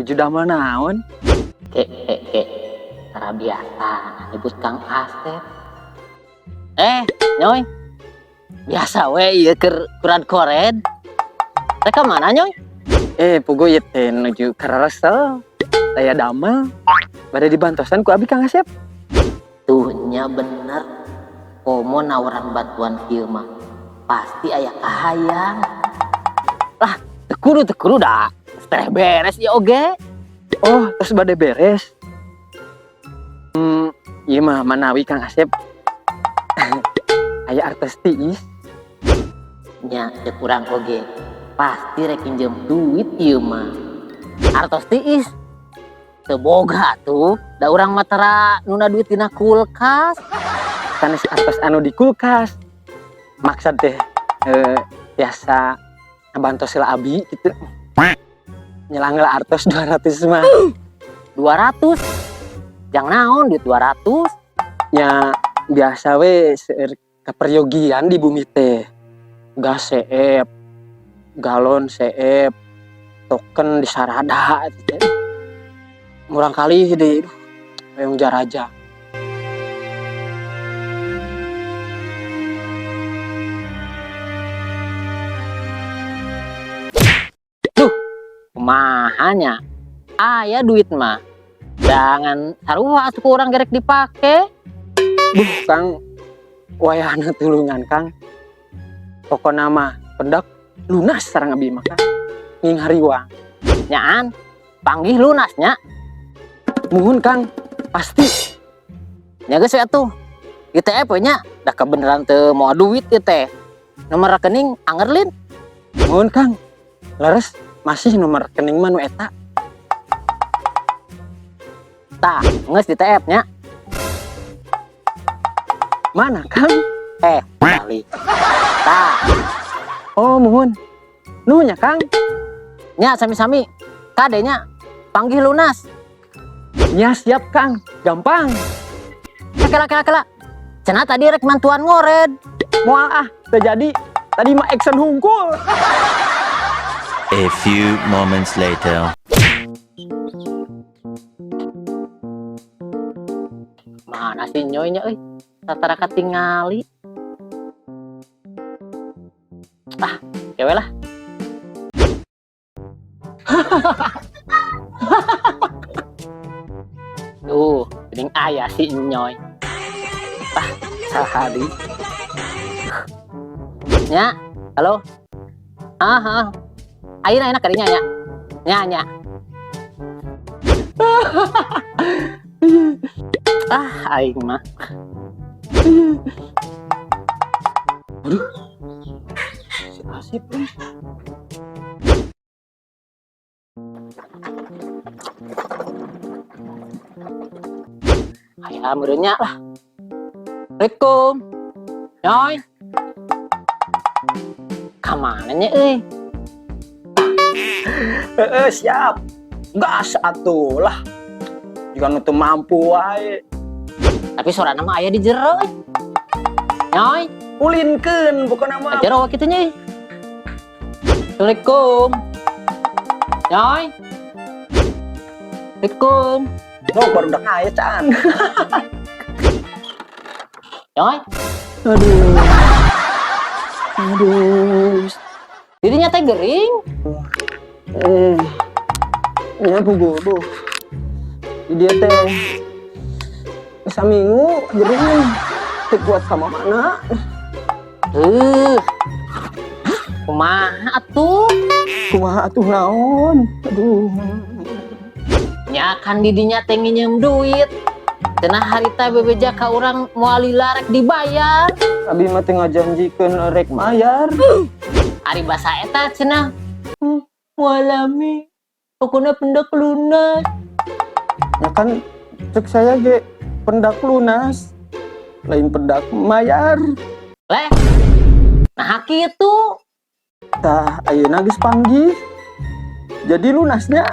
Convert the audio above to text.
Nuju damel naon? Ke ke ke. Tara biasa nyebut Kang Asep. Nyoy. Biasa we ieu keur kurad kored. Rek ka mana, Nyoy? Puguh ieu teh nuju kararesel. Saya damel. Bade dibantosan ku abi, Kang Asep. Tuh nya bener. Komo nawaran bantuan kieu mah pasti aya kahayang. Lah, teu kudu da. Teh beres ya oge. Oh, terus bade beres. Ieu mah manawi Kang Asep aya artos tiis. Nya teu kurang oge. Pasti rek injem duit ieu mah. Artos tiis. Teu boga tuh, da urang mah tara nuna duit dina kulkas. Sanes artos anu di kulkas. Maksud teh biasa ngabantos heula abi gitu. Nyelang heula artos 200 mah. 200. Jang naon duit 200? Nya biasa we seueur kaperyogian di bumi teh. Gas seep, galon seep, token disarada gitu teh. Murang kali deui, aduh, hoyong jaraja. Duh, kumaha nya? Aya duit mah. Jangan sarua atuh ku urang gerek dipake. Duh, Kang, wayahna tulungan, Kang. Pokona mah pendak lunas sareng abi mah, Kang. Nging hariwang. Nyaan, panggih lunasnya. Muhun, Kang, pasti. Nya geus we atuh. Ieu teh we nya, da kebeneran teu moal duit ieu teh. Nomor rekening anger lin. Muhun, Kang. Leres masih nomor rekening mah nu eta. Tah, geus di TF nya. Mana, Kang? Balik. Tah. Oh, muhun. Nuhun nya, Kang. Nya sami-sami. Kade nya panggih lunas. Nya siap, Kang. Gampang. Kela kela kela. Cenah tadi rek mantuan ngored. Moal ah, teu jadi. Tadi mah action hungkul. A few moments later. Mana sih nyoynya euy? Tatara katingali. Ah, kewe lah. Duh, geuning aya si Nyoy. Ah, saha deui? Nya, halo. Ah, ah. Ayeuna enak kadinya nya. Nya, nya. Ah, aing mah. Aduh. Si Asep euy. Aya meureun nya lah. Assalamualaikum. Nyoy. Ka mana nya euy? Heeh, siap. Gas atuh lah. Jika nu teu mampu wae. Tapi sorana mah aya di jero euy. Nyoy. Ulinkeun pokona mah. Jero kitu nya euy. Assalamualaikum. Nyoy. Assalamualaikum. Oh, baru udah kaya can. Nyoy. Aduh. Aduh. Dirinya teh gering. Ya puguh tuh. Di dia teh bisa minggu gering. Teu kuat sama mana? Kumaha atuh? Kumaha atuh naon? Aduh. Nya kan didinya teh nginjem duit. Cenah harita bebeja ka urang moal lila rek dibayar. Abi mah teu ngajanjikeun rek mayar. Ari basa eta cenah. Moal lami. Pokona pendak lunas. Ya kan cek saya ge pendak lunas. Lain pendak mayar. Leh. Nah kitu. Tah ayeuna geus panggih. Jadi lunasnya.